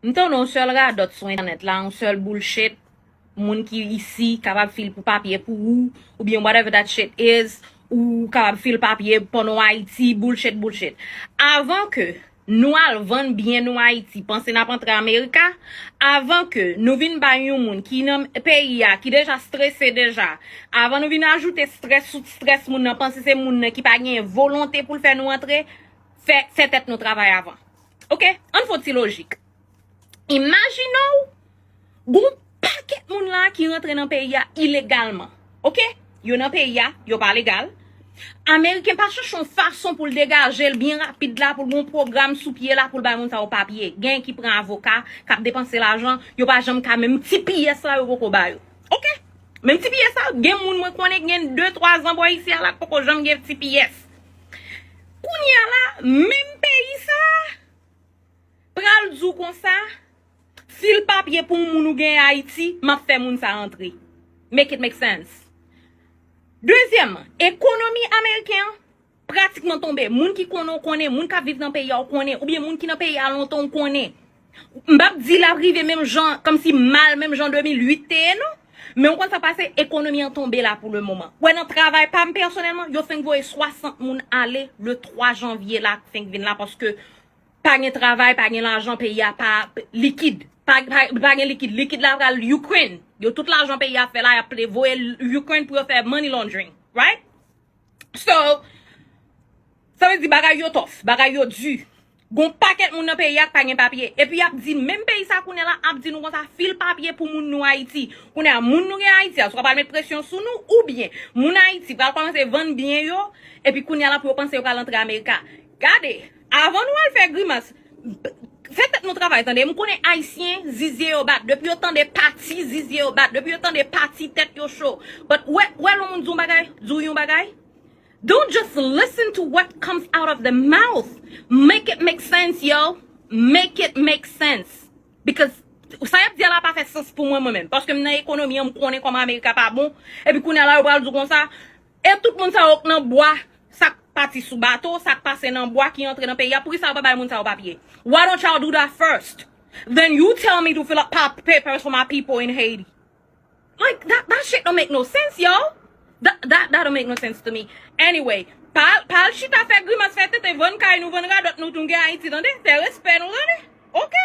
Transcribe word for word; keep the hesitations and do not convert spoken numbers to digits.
M tande yon sèl radòt sou entènèt la, yon sèl bullshit. Moun ki isi kapab fil pou papye pou ou, oubyen whatever that shit is, ou kapab fil papye pandan w Ayiti, bullshit, bullshit. Avan ke nou al vann byen nou Ayiti, panse n ap antre Amerika, avan ke nou vin bay yon moun ki nan peyi a, ki deja strese deja, avan nou vin ajoute strès sou strès moun nan, panse se moun nan ki pa gen volonte pou l fè nou antre, fè, fè tèt nou travay avan. Oke? Ann fè yon ti lojik. Imajine w, gon pakèt moun la ki rantre nan peyi a ilegalman. Oke? Yo nan peyi a, yo pa legal. Ameriken pa chèche yon fason pou l degaje l byen rapid la, pou l gon pwogram sou pye la, pou l bay moun sa yo papye. Gen ki pran avoka, k ap depanse lajan, yo pa janm ka menm ti pyès la, yo poko ba yo. Oke? Menm ti pyès la, gen moun mwen konnen gen de, twa zan bò isi a la, k poko janm gen ti pyès. Kounye a la, menm peyi sa a, pral di w konsa, fil papye pou yon moun ou gen Ayiti, m ap fè moun sa antre. Make it make sense. Dezyèmman, ekonomi ameriken an pratikman tonbe. Moun ki konnen w konnen, moun k ap viv nan peyi a w konnen, oubyen moun ki nan peyi a lontan w konnen. M p ap di l ap rive menm jan, kòmsi mal menm jan de mil uit te ye, non. Men w konn sa pase, ekonomi an tonbe la pou le moman. Wè, nan travay pa m pèsonèlman, yo fenk voye swasant moun ale le twa janvye la, fenk vin la, paske pa gen travay, pa gen lajan, peyi a pa likid. Pa, pa, pa gen likid. Likid la pral Ukraine. Yo, tout lajan peyi a fè la, y ap voye Ukraine pou yo fè money laundering. Right? So, sa vle di bagay yo tough, bagay yo di. Gon pakèt moun nan peyi a k pa gen papye. Epi y ap di, menm peyi sa kounye a la ap di nou konsa, fil papye pou moun nou Ayiti. Kounye a, moun nou gen Ayiti a, swa pral met presyon sou nou, oubyen moun Ayiti pral kòmanse vann byen yo, epi kounye a la pou yo panse yo pral antre Amerika. Gade, avan nou al fè grimas, fè tèt nou travay, tande. M konnen Ayisyen, zizye yo bat. Depi yo tande pati, zizye yo bat. Depi yo tande pati, tèt yo cho. But wè, wè lè yon moun di yon bagay, di w yon bagay, don't just listen to what comes out of the mouth. Make it make sense, yo. Make it make sense. Because sa y ap di a la pa fè sans pou mwen, mwen menm. Paske m nan ekonomi an, m konnen kòman Amerika pa bon. Epi kounye a la, yo pral di w konsa, e tout moun sa yo k nan bwa, sa k pati sou bato, sa k pase nan bwa ki antre nan peyi a, poukisa yo pa bay moun sa yo papye? Why don't y'all do that first? Then you tell me to fill up pa- papers for my people in Haiti. Like, that, that shit don't make no sense, yo. That, that, that don't make no sense to me. Anyway, pa, pa al chita fè grimas, fè tenten, vann kay nou, vann radòt nou, nou gen Ayiti, tande? Fè respè nou, tande? Oke?